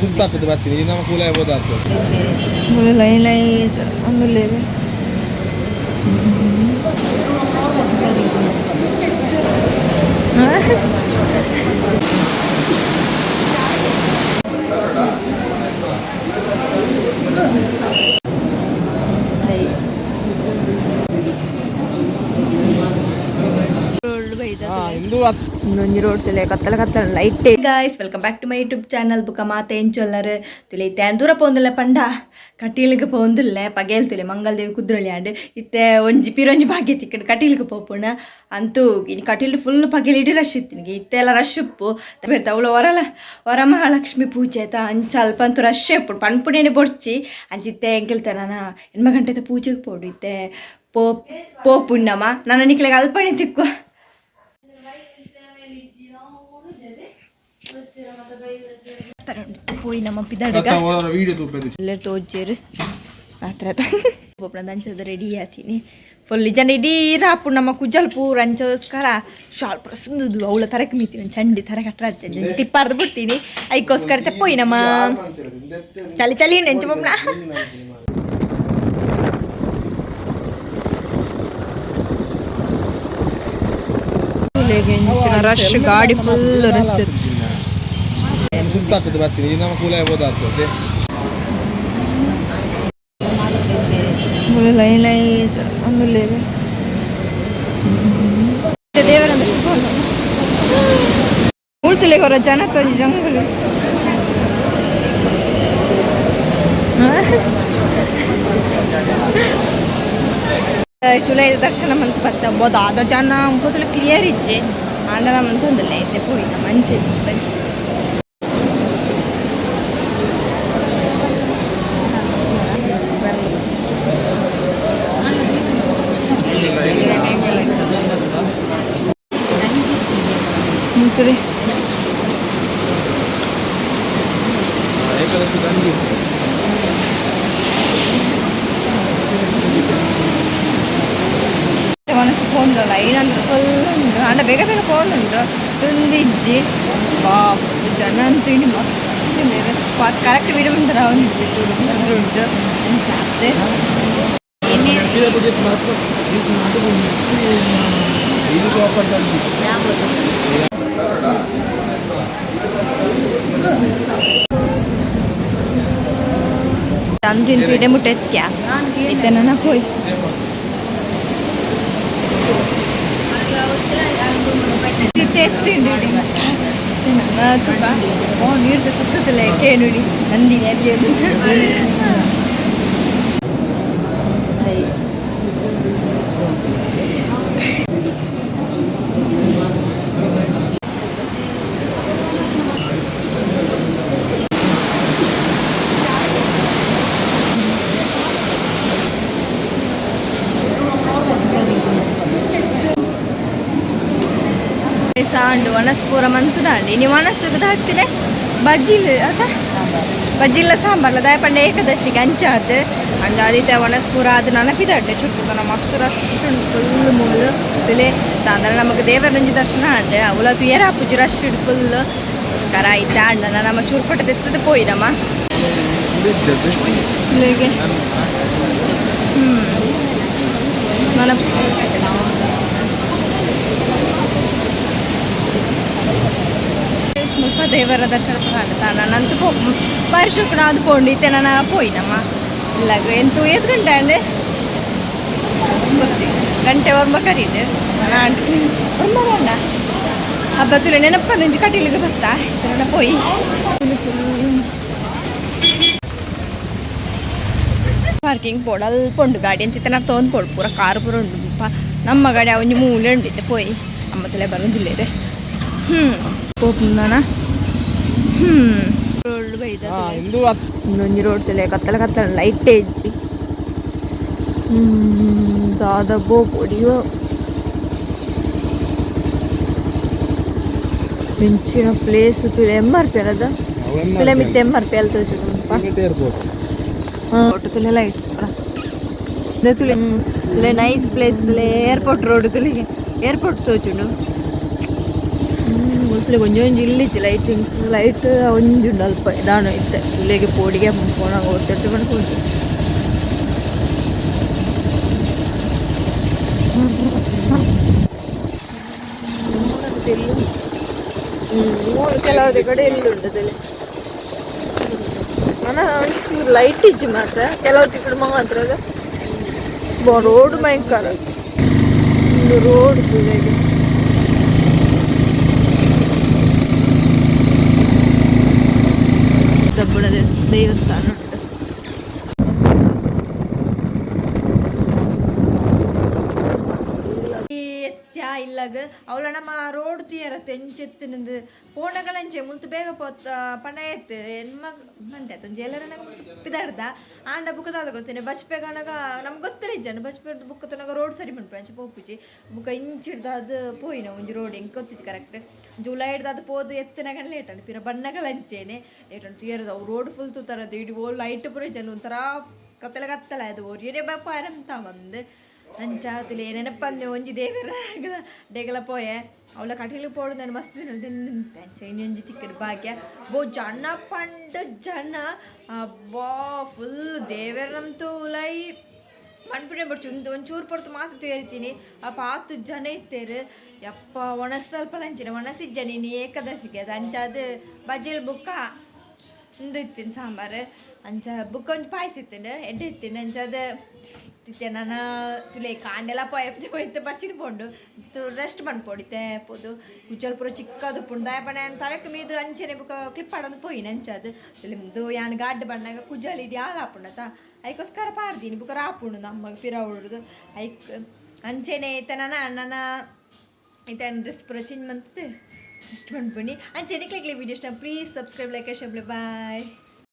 ಸುತ್ತಾಕುದು ಬರ್ತೀನಿ ನಮ್ಮ ಕೂಲ ಹೋದಾತು. Line line ಒಂದುಲ್ಲೇರು. ಇಂದು. ಒಂಜಿ road ತುಲೆ ಕತ್ತಲ ಕತ್ತಲ light. Guys, welcome back to my YouTube channel. ಬುಕ್ಕ ಮಾತ ಎಂಚೊಲ್ಲರು ತುಲೆ ಇತ್ತೆ ದೂರ ಪೋಂದುಲ್ಲ ಪಂಡ ಕಟೀಲಿಗೆ ಪೋಂದುಲ್ಲೆ ಪಗೇಲ್ ತುಲೆ ಮಂಗಲದೇವಿ ಕುದ್ರೊಳಿ ಆಂಡ್ ಇತ್ತೆ ಒಂಜಿ ಪಿರೊಂಜಿ ಭಾಗ್ಯ ತಿಕ್ಕಂಡು ಕಟೀಲಿಗೆ ಪೋಪುಣ. ಅಂತೂ ಇನಿ ಕಟೀಲು ಫುಲ್ ಪಗೇಲ್ ಇಡೀ ರಶ್ ಇತ್ತಿನಿಗೆ. ಇತ್ತೆ ಎಲ್ಲ ರಶ್ ಉಪ್ಪು ಅವಳು ವರಲ ವರಮಹಾಲಕ್ಷ್ಮಿ ಪೂಜೆ ಆಯ್ತಾ, ಅಂಚ ಅಲ್ಪ ಅಂತೂ ರಶ್ ಉಪ್ಪು ಪನ್ಪುಣೇನೆ ಬೊಡ್ಚಿ. ಅಂಚಿತ್ತೆ ಎಂಕೆಲ್ತ ನಾನು 8 ಗಂಟೆದ ಪೂಜೆಗೆ ಪೋಡು. ಇತ್ತೆ ಪೋ ಪೋಪುಣ್ಣಮ್ಮ ನನ್ನ ನಿಕ್ಲೆಗೆ ಅಲ್ಪಣೆ ತಿಕ್ಕುವ. ಪೋಯಿ ನಮ್ಮ ಪಿದಾಡುಗ. ವಿಡಿಯೋ ತೂಪೆದು. ಎಲ್ಲರೂ ತೋಜೇರು ರಾತ್ರಿ ಪೋಪುಣ ಅಂಚದ ರೆಡಿ ಆತೀನಿ. ಫುಲ್ ಜನ ಇಡೀ ರಾಪು ನಮ್ಮ ಕುಜಲ್ ಪೂರ ಅಂಚೋಸ್ಕರ ಶಾಲ್ ಪೂರ ಸುಂದುದು ಅವಳ ತರಕ್ ಮೀತೀನಿ ಚಂಡಿ ತರ ಕಟ್ರ ತಿಪ್ಪಾರ್ದು ಬಿಡ್ತೀನಿ. ಐಕೋಸ್ಕರ ಪೋಯಿ ನಮ್ಮ ಚಳಿ ಚಳಿ ನೆಂಚು ಪೋಪುಣ. ರಶ್ ಗಾಡಿ ಫುಲ್ ರಶ್. ಸುತ್ತಾಕುದು ಬರ್ತೀನಿ ನಮ್ಮ ಕೂಲ ಹೋದಾತು. ಲೈನ್ ಲೈನ್ ಒಂದುಲ್ಲೇರು ದೇವರ ಮೂರ್ತಲೆ ಹೊರ ಜನ ತೊಂಜಿ ಜಂಗಲ್. ಸುಲೈ ದರ್ಶನ ಮಂತ್ ಬತ್ತ ಬೋದಾದ ಜನ ಕೂತಲು ಕ್ಲಿಯರ್ ಇಜ್ಜೆ ಆಂಡಲ ಮಂತ್ ಒಂದಲ್ಲ ಇತ್ತೆ ಪೋಯಿನ ಮಂಚೆ. ಸರಿ. ಏಕಾದಶಿ ದಂಡಿ. ಮನಸ್ಸು ಫೋನ್ ಲೈನ್ ಅಂದ್ರೆ ಫುಲ್ ಉಂಟು. ಅಂಡ ಬೇಗ ಬೇಗ ಫೋನ್ ಉಂಟು ತುಂದಿಜ್ಜಿ ಬಾಪ್ ಜನ ಅಂತೂ ಇನ್ನು ಮಸ್ತ್ ಕರೆಕ್ಟ್ ವಿಡ ಉಂಟು ಉಂಟು ಉಂಟು ಅಂಚ. ಇದು ಸೋಪರ್ ದಂಡಿ. ಅಂಜಿನ ಇಡೆ ಮುಟ್ಟೆ ಎತ್ಯ ಇತ್ತೆ ನನ್ನ ಪೋಯ್ ಇತ್ತೆ ಎತ್ತಿಂಡು ಇಡಿ ನನ್ನ ತುಪ್ಪ ಓ ನೀರ್ದ ಸುತ್ತದಲ್ಲ ಕೇನುಡಿ ನಂದಿನಿ ಅಲ್ಲಿ ಅದು. ಸಾಂಡು ಒಣಸ್ಪೂರ ಮಂತುದಾಂಡು ಇನಿ ಒಣಸ್ಸು ಹಾಕ್ತಿದೆ ಬಜ್ಜಿಲ್ ಅತ ಬಜ್ಜಿಲ್ಲ ಸಾಂಬಾರ್ಲ ದಾಯ ಪಂಡ ಏಕದಶಿಗೆ ಅಂಚಾತ್ ಅಂಚ ಆದಿತ್ಯ ಒಣಸ್ಪೂರ ಅದು ನನಪಿದಾಡ್ಲೆ ಚುಟ್ಟು ಮಸ್ತ್ ರಶ್ ಉಂಟು ಫುಲ್ ಮೂಲು ತುಲೆ ಅಂದ್ರೆ ನಮಗೆ ದೇವರಂಜಿ ದರ್ಶನ ಆಂಡ್ ಅವಲ ತುಯರ ಪೂಜೆ ರಶ್ ಫುಲ್ ಕರ ಇತ್ತ ಅಣ್ಣ ನಮ್ಮ ಚೂರು ತೆತ್ತದ ಪೋಯಿ ನಮ್ಮ ತುಲೆಗೆ ನನ್ನ ಮುಲ್ಪ ದೇವರ ದರ್ಶನ ಪೂರ ನಾನಂತೂ ಪೋ ಪರಿಶುಕ್ರ ಅದು ಪೋಂಡು ಇತ್ತೆ ನಾನು ಪೋಯಿನಮ್ಮ ಇಲ್ಲ ಎಂತೂ ಏತ್ ಗಂಟೆ ಅಂಡೆ ಗೊತ್ತಿ ಗಂಟೆ ಒರ್ಂಬ ಕರೀದು ನಾನು ಒರ್ಂಬ ಗಂಡ ಹಬ್ಬ ತುಲೆ ನೆನಪ ನಂಜು ಕಟೀಲಿಗೆ ಬತ್ತಾ ಇತ್ತೆ ಪೋಯಿ. ಪಾರ್ಕಿಂಗ್ ಪೋಡು ಅಲ್ಪ ಉಂಡು ಗಾಡಿ ಅಂಚಿತ್ತ ನಾನು ತೊಗೊಂಡು ಪೋಡು ಪೂರ ಕಾರ್ ಪೂರ ಉಂಡು ನಮ್ಮ ಗಾಡಿ ಒಂಜಿ ಮೂಲೆ ಉಂಡು ಇತ್ತೆ ಪೋಯಿ ಅಮ್ಮ ತಲೆ ಬರೋದಿಲ್ಲ. ಪೋಪುಂದಾನ ರೋಡ್ ಬೈದ. ಇಂದು. ಒಂಜಿ ರೋಡ್ ತುಲೆ ಕತ್ತಲ ಕತ್ತಲ ಲೈಟ್ ಇಜ್ಜಿ ದಾದ ಪೋಪೊಡಿಯೋ ಮಿಂಚಿನ ಪ್ಲೇಸ್ ತುಲೆ ಎಮ್ ಆರ್ ಪಿ ಅದ ತುಲೆ ಮಿತ್ತೆ ಎಮ್ ಆರ್ ಪಿ ಅಲ್ಲಿ ತೋಜುಂಡು. ಏರ್ಪೋರ್ಟ್. ಒಟ್ಟು ತುಲೆ ಲೈಟ್ಸ್ ಪೂರ ತುಲೆ ತುಲೆ ನೈಸ್ ಪ್ಲೇಸ್ ತುಲೆ ಏರ್ಪೋರ್ಟ್ ರೋಡ್ ತುಲೆಗೆ ಏರ್ಪೋರ್ಟ್ ತೋಜುಂಡು. ಮುಲ್ತಲೆ ಒಂಜಿ ಒಂಜಿ ಇಲ್ಲಿಜ್ಜಿ ಲೈಟಿಂಗ್ಸ್ ಲೈಟ್ ಒಂಜಿ ಉಂಡು ಅಲ್ಪ ಇದಾನು ಇತ್ತೆ ಇಲ್ಲಿಗೆ ಪೋಡಿಗೆ ಪೋನಾಗ ಒತ್ತೆಟ್ಟು ಪಂಡ. ಮೂರು ಕೆಲವು ಕಡೆ ಎಲ್ಲಿ ಉಂಟು ಮನ ಒಂಚೂರು ಲೈಟ್ ಇಜ್ಜಿ ಮಾತ್ರ ಕೆಲವು ತಿಕ್ಕಡು ಮಾತ್ರ. ರೋಡ್ ಭಯಂಕರ. ಒಂದು ರೋಡ್ ಇದೆ. ದಬ್ಬಣದ ದೇವಸ್ಥಾನ ಉಂಟು. ಎತ್ಯ ಇಲ್ಲಗ ಅವಳ ನಮ್ಮ ರೋಡ್ ತೀಯರ ತೆಂಚೆತ್ತಿನದು ಪೋಣಗಳಂಚೆ ಮುಲ್ತು ಬೇಗ ಪೋತ ಪಣ ಎತ್ತು ಎನ್ಮ ಮಂಡೆ ಒಂಜಿ ಎಲ್ಲರ ಮುಲ್ತು ಪಿದಾಡ್ದ. ಆಂಡ ಬುಕ್ಕದಾದ ಗೊತ್ತೇನೆ ಬಚ್ಪೆಗಣಗ ನಮ್ಗೆ ಗೊತ್ತಿಲ್ಲ ಇಜ್ಜನ. ಬಚ್ಪೆರ್ದು ಬುಕ್ಕ ತನಗ ರೋಡ್ ಸರಿ ಮನ್ಪು ಅಂಚೆ ಪೋಪುಜಿ. ಬುಕ್ಕ ಇಂಚಿಡ್ದ ಅದು ಪೋಯಿನ ಒಂಜಿ ರೋಡ್ ಎಂಕ್ ಗೊತ್ತಿಜ್ಜಿ ಕರೆಕ್ಟ್. ಜುಲೈ ಹಿಡ್ದು ಅದು ಪೋದು ಎತ್ತಿನಾಗ ಲೇಟ್ ಅಂಡ್ ಪಿರ ಬಣ್ಣಗಳಂಚೇನೆ ಲೇಟ್ ಅಂಡ್ ತುಯರದ. ಅವು ರೋಡ್ ಫುಲ್ ತೂತಾರದು ಇಡೀ ಓ ಲೈಟ್ ಪೂರ ಜನ ಒಂಥರ ಕತ್ತಲೆ ಕತ್ತಲೆ ಅದು. ಒರಿಯರೆ ಬಾಪ ಆರಂತ ಬಂದು ಅಂಚ ತುಲೆ ನೆನಪಂದೆ ಒಂಜಿ ದೇವರ ಡೇಗಲ ಪೋಯೆ. ಅವಳ ಕಟೀಲು ಪೋಡು ನಾನು ಮಸ್ತ್ ದಿನ ಅಂಚ ಇನ್ನೊಂಜಿ ತಿಕ್ಕಡ್ ಭಾಗ್ಯ. ಬೋ ಜನ ಪಂಡ ಜನ, ಅಬ್ಬಾ, ಫುಲ್ ದೇವೆರ್ನಂತೂ ಉಲೈ ಮನ್ಪುಣೆ ಬಡ್ಚು. ಒಂದು ಒಂಚೂರು ಪೊರ್ತು ಮಾತು ತೇರ್ತೀನಿ ಅಪ್ಪ ಆತು ಜನ ಇತ್ತೇರು. ಯಪ್ಪ, ಒಣಸ್ ಸ್ವಲ್ಪ ಲಂಚಿನ ಒಣಸಿಜ್ಜ ನೀನು ಏಕಾದಶಿಗೆ ಅದು. ಅಂಚ ಅದು ಬಜಿಲ್ ಬುಕ್ಕ ಉಂದು ಇತ್ತೀನಿ ಸಾಂಬಾರು. ಅಂಚ ಬುಕ್ಕ ಒಂಜಿ ಪಾಯಸ ಇತ್ತುಂಡು, ಎಡ್ಡೆ ಇತ್ತಿನ. ಅಂಚ ಅದು ಇತ್ತೆ ನನ ತುಲೆ ಕಾಂಡೆಲ ಪೋಯ್ ಪೋಯ್ತು ಬಚ್ಚಿದ್ ಪೋಂಡು ರೆಸ್ಟ್ ಮನ್ಪೊಡಿತ್ತೆ ಪೋದು. ಕುಜಲ್ ಪೂರ ಚಿಕ್ಕದು ಪುಂಡು ದಾಯ ಪಂಡ ಯಾನ್ ತರಕ್ ಮೀದು ಅಂಚೆನೆ ಬುಕ್ಕ ಕ್ಲಿಪ್ ಆಡೊಂದು ಪೋಯಿನ. ಅಂಚ ಅದು ನಿಮ್ದು ಯಾನ್ ಗಾಡ್ಡ್ ಬಣ್ಣಗ ಕುಜಲ್ ಇದು ಯಾಲ್ ಆಪುಂಡತ, ಐಕೋಸ್ಕರ ಪಾಡ್ದೀನಿ. ಬುಕ್ಕ ರಾಪುಂಡು ನಮ್ಮಗ್ ಪಿರ ಉಡುದು ಐಕ್ ಅಂಚೆನೆ ಇತ್ತೆ ನನ ನನ್ನ ಇತ್ತೆ ಡ್ರೆಸ್ ಪೂರ ಚೇಂಜ್ ಮಂತುದು ಇಷ್ಟು ಮನ್ಪುನಿ. ಅಂಚೆನೆ ನಿಕ್ಲೆಗ್ಲ ವಿಡಿಯೋ ಇಷ್ಟ please subscribe, like, share. Bye.